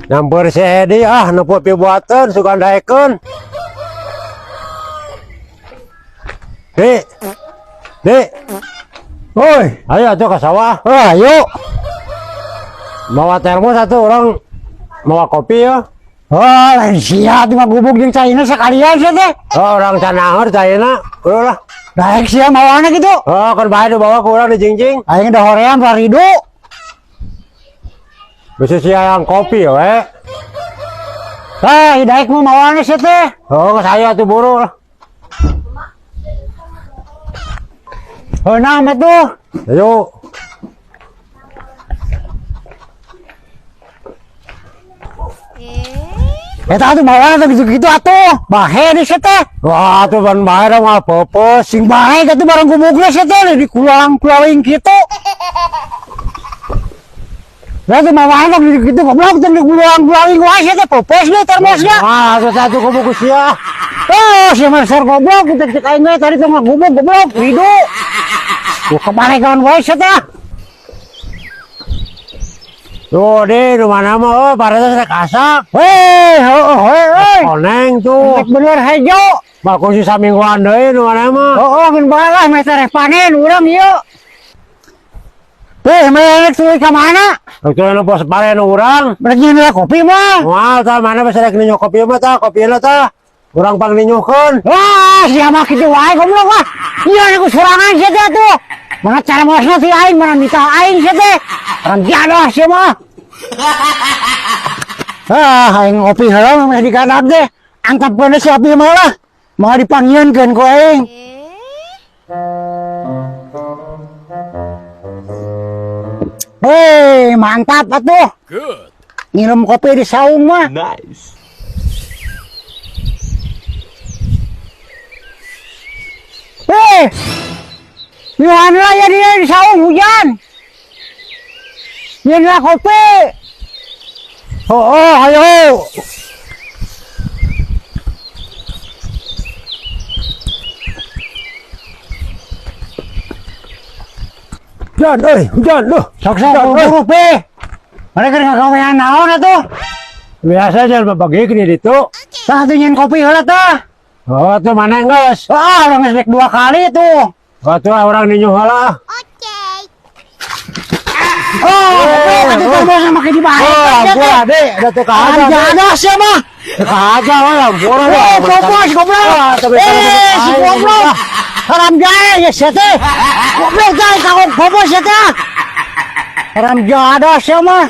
Nyamper si Edi ah nepo pibuateun sugan daekeun. Di. Di. Oi, Ayo atuh ka sawah. ayo. Bawa termos atuh urang mawa kopi ya. Oh, lain sia tuh mah gubuk jeung caina sekalian sia teh. Oh, urang can nangeur caina. Udah lah. Daek sia mawana gitu. Oh, kan bae dibawa ku urang dijingjing. Aing da hoream ridu. Bisa sia yang kopi we. Tah, daek mah mawana sia teh. Oh, geus aya atuh buru lah. Oh, nah mah tuh. Ayo. Eta atuh mawana tuh gitu-gitu atuh. Bahe di sia teh. Wah, atuh ban bae da moal peupeus. Sing bae atuh barang gubukna sia teh di kuluang-kuluang kitu. Lah tuh mawana tuh gitu-gitu goblok teh di kuluang-kuluang wae sia teh peupeus deh termosna. Wah, atuh satu kubu ku sia. Oh, sia mah dasar goblok kita cek aing we tadi teh mah gubuk goblok ridu. Tuh kebalekan wae sia teh. Tuh, di nu mana mah oh, pareta rek asak. Hei, heuh heuh euy. Koneng tuh. Rek bener hejo. Bagus sih samingguan deui nu mana mah. Oh, oh, geun bae lah meh teh rek panen urang ieu. Teh, meh tuluy ka mana? Rek nu pos paren urang. Rek nyeun kopi mah. Moal tah mana bisa rek ninyo kopi mah tah, kopina tah. Urang pang ninyuhkeun. Wah, sia mah kitu wae goblok wah. Ieu ku sorangan sia teh atuh. Mana cara mosna ti aing, mana nitah aing sia teh. Orang jadah sia mah. Ah, aing ngopi heula meh digadag teh. Antepkeun si api mah lah. Moal dipanggieunkeun ku aing. Hei, mantap atuh. Good. Nginum kopi di saung mah. Nice. Hei, nyuhan lah ya dia di saung hujan. Nyeun lah kopi. Oh, oh, ayo. Hujan, euy, hujan, duh. Sok sok Hujan, euy. buru pe. Mereka ngagawean naon atuh? Biasa jalan babagi gini ditu. Tah tuh nyeun kopi heula tah. Oh, tuh mana geus? Ah, urang geus dua kali tuh. Oh, tuh orang ninyo heula. Oh, kopi atuh termosna make dibae. Oh, ampura deh, da teu kahaja. Jadah sia mah. Teu kahaja we, ampura deh. Eh, popos goblok. Ah, tapi Eh, si goblok. Haram jahe ya sia teh. Goblok teh kagok popos sia teh. Haram jadah sia mah.